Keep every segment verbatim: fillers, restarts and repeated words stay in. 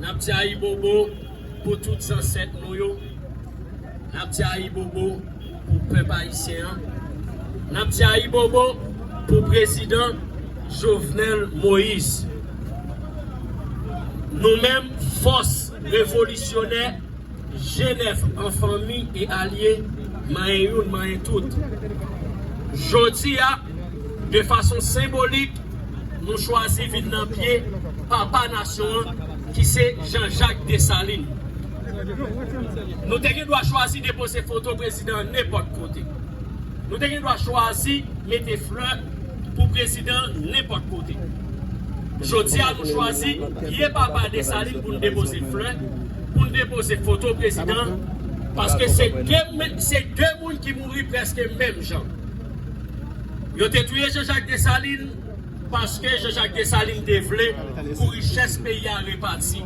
N ap di ayibobo pou tout zansèt nou yo. N ap di ayibobo pou pèp ayisyen an. N ap di ayibobo pou prezidan Jovenel Moïse. Nou menm, fòs revolisyonè G nèf an fanmi e alye, manyen youn, manyen tout. Jodi a, de fason senbolik, nou chwazi vin nan pye papa nasyon an, ki se Jean Jacques Dessalines. Nou te gen dwa chwazi depoze foto prezidan an nenpòt kote. Nou te gen dwa chwazi mete flè pou prezidan an nenpòt kote. Jodi a, nou chwazi pye papa Desalin pou n depoze flè, pou n depoze foto prezidan, paske se de, se de moun ki mouri prèske menm jan. Yo te touye Jean Jacques Dessalines paske Jean Jacques Dessalines te vle pou richès peyi a repati,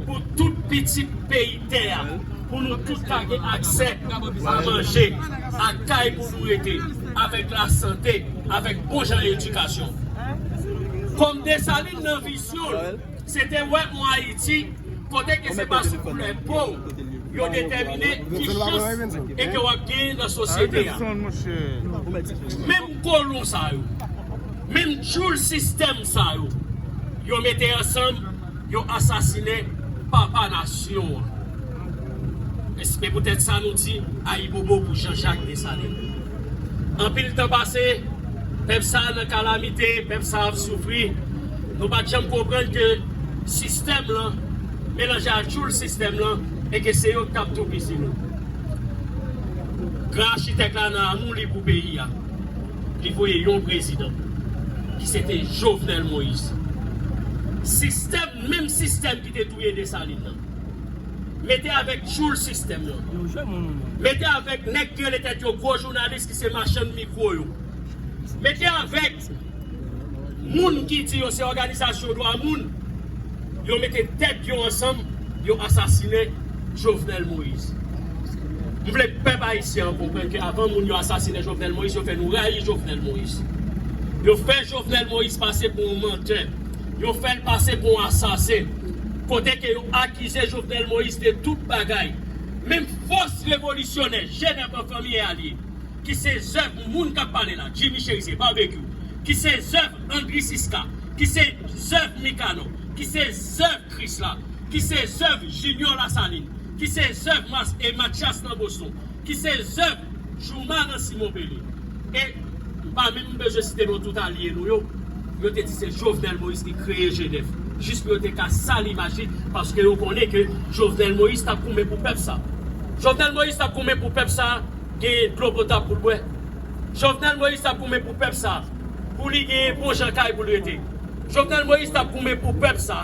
pou tout pitit peyi tè a, pou nou tout ka gen aksè a manje, a kay pou nou rete, avèk lasante, avèk bon jan edikasyon. Kòm Desalin nan vizyon l, se te wè yon Ayiti kote ke se pa sou koulè po w yo detèmine ki chans e ke w ap genyen nan sosyete a. Menm kolon sa yo, menm tchoul sistèm sa yo, yo mete ansanm, yo asasinen papa nasyon an. E se poutèt sa nou di ayibobo pou Jean Jacques Dessalines. Anpil tan pase, pèp sa a nan kalamite, pèp sa a ap soufri. Nou pa t janm konprann ke sistèm lan melanje ak tchoul sistèm lan e ke se yo k t ap toupizi nou. Gran achitèk la nan amou li pou peyi a, li voye yon prezidan ki se te Jovenel Moïse. Sistèm, menm sistèm ki te touye Desalin nan. Mete avèk tchoul sistèm nan. Mete avèk nèg ki rele tèt yo gwo jounalis ki se machann mikwo yo. Mete avèk moun ki di yo se òganizasyon dwa moun. Yo mete tèt yo ansanm, yo asasinen Jovenel Moïse. M vle pèp ayisyen an konprann ke avan moun yo asasinen Jovenel Moïse, yo fè nou rayi Jovenel Moïse. Yo fè Jovenel Moïse pase pou yon mantè. Yo fè l pase pou yon asasen. Kote ke yo akize Jovenel Moïse de tout bagay. Menm fòs revolisyonè, G nèf an fanmi e alye, ki se zèv moun k ap pale la, Jimmy Chérizier, Barbecue, ki se zèv Andri Siska, ki se zèv Mikanò, ki se zèv Krisla, ki se zèv Junior Lasalin, ki se zèv Mas-, e Mathias nan Boston, ki se zèv Jouma nan Simon Pele. E m pa menm bezwen site non tout alye nou yo. Yo te di se Jovenel Moïse ki kreye G nèf, jis pou yo te ka sal imaj li, paske yo konnen ke Jovenel Moïse t ap goumen pou pèp sa. Jovenel Moïse t ap goumen pou pèp sa genyen dlo potab pou l bwè. Jovenel Moïse t ap goumen pou pèp sa, pou li genyen bon jan kay pou l rete. Jovenel Moïse t ap goumen pou pèp sa.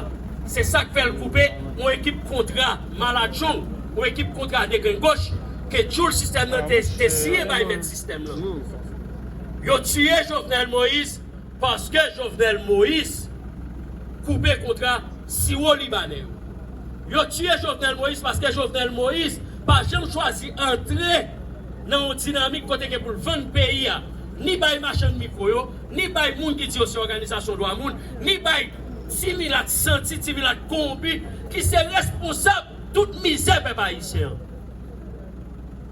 Se sa k fè l koupe yon ekip kontra malatchong, yon ekip kontra degrengoch, ke tchoul sistèm nan te, te siyen bay mèt sistèm nan. Yo tiye Jovenel Moïse paske Jovenel Moïse koupe kontra siwo libanè yo. Yo tiye Jovenel Moïse paske Jovenel Moïse pa janm chwazi antre nan yon dinamik kote ke pou l vann peyi a, ni bay machann mikwo yo, ni bay moun ki di yo se òganizasyon dwa moun, ni bay ti milat santi, ti milat kowonpi, ki se responsab tout mizè pèp ayisyen an.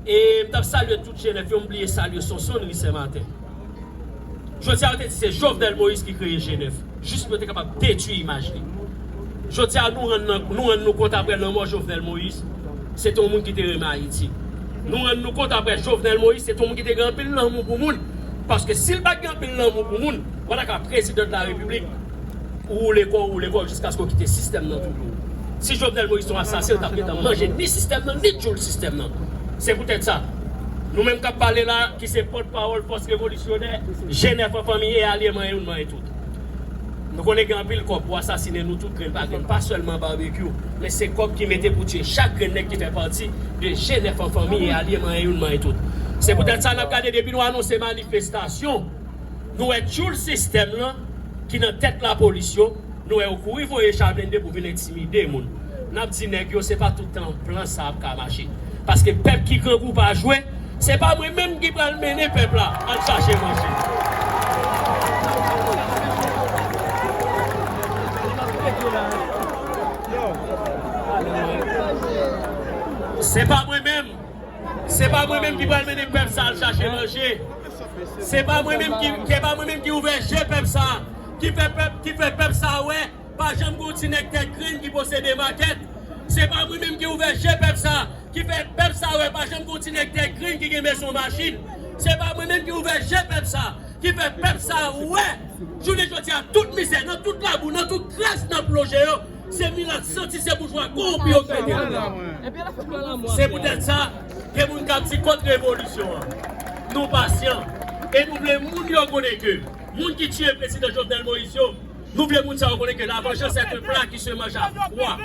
E m t ap salye tout G nèf yo, m bliye salye Sonson Ri Senmaten. Jodi a, yo te di se Jovenel Moïse ki kreye G nèf, jis pou yo te kapab detwi imaj li. Jodi a, nou rann nan, nou rann nou kont apre lanmò Jovenel Moïse, se te yon moun ki te renmen Ayiti. Nou rann nou kont apre Jovenel Moïse, se te yon moun ki te gen anpil lanmou pou moun. Paske si l pa t gen anpil lanmou pou moun, w pa ta ka prezidan de la repiblik, ou woule kò w, ou woule kò w jiskaske w kite sistèm nan touye w. Si Jovenel Moïse se yon asasen, l t ap gentan manje ni sistèm nan, ni tchoul sistèm nan. Se poutèt sa, nou menm k ap pale la, ki se pòtpawòl fòs revolisyonè, G nèf an fanmi e alye, manyen youn, manyen tout. Nou konnen gen anpil kòb pou asasinen nou tout grenn pa grenn, pa sèlman Barbecue, men se kòb ki mete pou tiye chak grenn nèg ki fè pati de G nèf an fanmi e alye, manyen youn, manyen tout. Se poutèt sa n ap gade depi nou anonse manifestasyon, nou wè tchoul sistèm lan ki nan tèt lapolis yo, nou wè yo kouri voye cha blende pou vin entimide moun. N ap di nèg yo, se pa tout tan plan sa ap ka mache. Paske pèp ki grangou pa jwe, se pa mwen menm ki pral mennen pèp la al chache manje. Yo, Se pa mwen menm. Se pa mwen menm ki pral mennen pèp sa al chache manje. Se pa mwen menm ki, se pa mwen menm ki ouvè je pèp sa, ki fè pèp, ki fè pèp sa wè pa janm gen yon ti nèg tèt grenn ki posede makèt. Se pa mwen menm ki ouvè je pèp sa, ki fè pèp sa wè pa janm gen yon ti nèg tèt grenn ki gen bezwen machin. Se pa mwen menm ki ouvè je pèp sa, ki fè pèp sa wè jounen jodi a tout mizè, nan tout labou, nan tout kras n ap lonje yo, se milat santi, se boujwa kowonpi yo k mete anndan. Se poutèt sa, gen moun k ap di kont revolisyon an. Nou pasyan. E nou vle moun yo konnen ke moun ki tiye prezidan Jovenel Moïse yo, nou vle moun sa yo konnen ke la vengeance est un plat qui se mange à froid.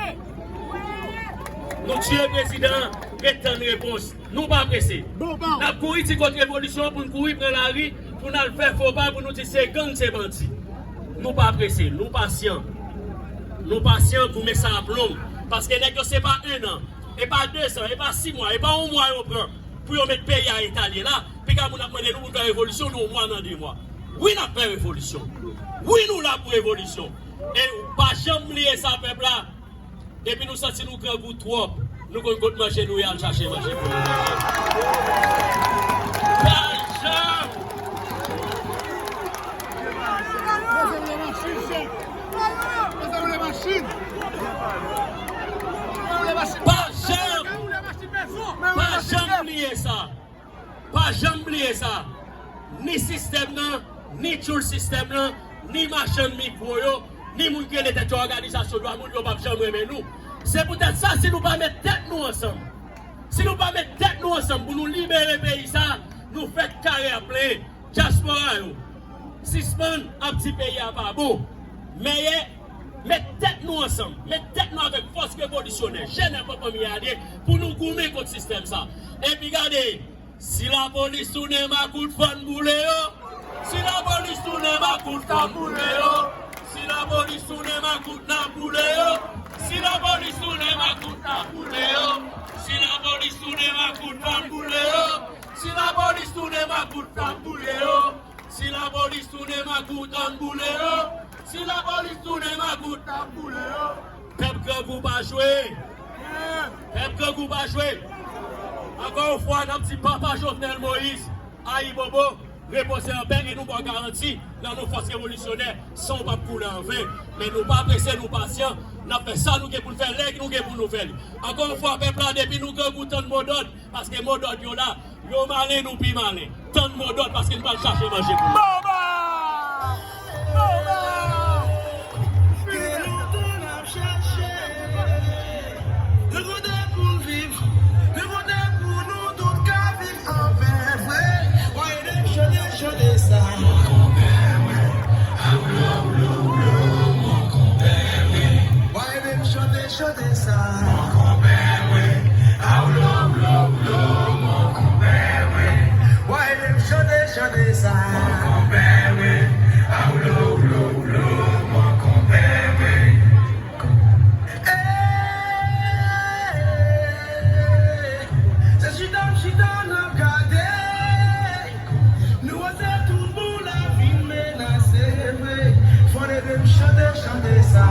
Nou tiye prezidan an, ret tann repons. Nou pa prese. N ap kouri di kont revolisyon an pou n kouri pran lari, pou n al fè fo pa, pou nou di se gang, se bandi. Nou pa prese, nou pasyan. Nou pasyan, goumen sa ap long. Paske nèg yo se pa en an, e pa de zan, e pa sis mwa, e pa yon mwa yo pran pou yo met peyi a eta l ye la. Piga moun ap mande nou pou n fè revolisyon nan yon mwa, nan de mwa. Wi, n ap fè revolisyon. Wi, nou la pou revolisyon. E pa janm bliye sa, pèp la. Depi nou santi nou grangou twòp, nou konn kot manje nou ye, al chache manje pou nou manje. Pa janm! Pa janm! Pa janm bliye sa! Pa janm bliye sa. Ni sistèm nan, ni tchoul sistèm nan, ni machann mikwo yo, ni moun ki rele tèt yo òganizasyon dwa moun, yo p ap janm renmen nou. Se poutèt sa, si nou pa met tèt nou ansanm, si nou pa met tèt nou ansanm pou nou libere peyi sa, nou fèk kare ap plenyen. Dyaspora yo, sispann ap di peyi a pa bon. Mèyè, met tèt nou ansanm, met tèt nou avèk fòs revolisyonè, jèn ak fanmi a de, pou nou goumen kont sistèm sa. Epi gade, si lapolis tounen makout, fò n boule yo. Si lapolis tounen makout, fò n boule yo. Si lapolis tounen makout, n ap boule yo. Si lapolis tounen makout, n ap boule yo. Si lapolis tounen makout, fò n boule yo. Si lapolis tounen makout, n ap boule yo. Si lapolis tounen makout, ann boule yo. Si lapolis tounen makout, n ap boule yo. Pèp grangou pa jwe. Pèp grangou pa jwe. Ankò yon fwa, n ap di Papa Jovenel Moïse, ayibobo, repoze anpè e nou ba w garanti nan non fòs revolisyonè, san w p ap koule anven. Men nou pa prese, nou pasyan, n ap fè sa nou gen pou n fè, lè nou gen pou nou fè li. Ankò yon fwa, pèp la, depi nou grangou, tann modòd, paske modòd yo la, yo malen, nou pi malen. Tann modòd, paske n pral chache manje pou nou. Gen lontan n ap chache yon kote pou n viv, yon kote pou nou tout ka viv anpè vre. Why dem chante, chante sa? Why dem chante, chante sa? Why dem chante, chante sa? Se chita m chita n ap gade. Nou wè se tout bon lavi menase vre. Fò n ede m chante, chante sa.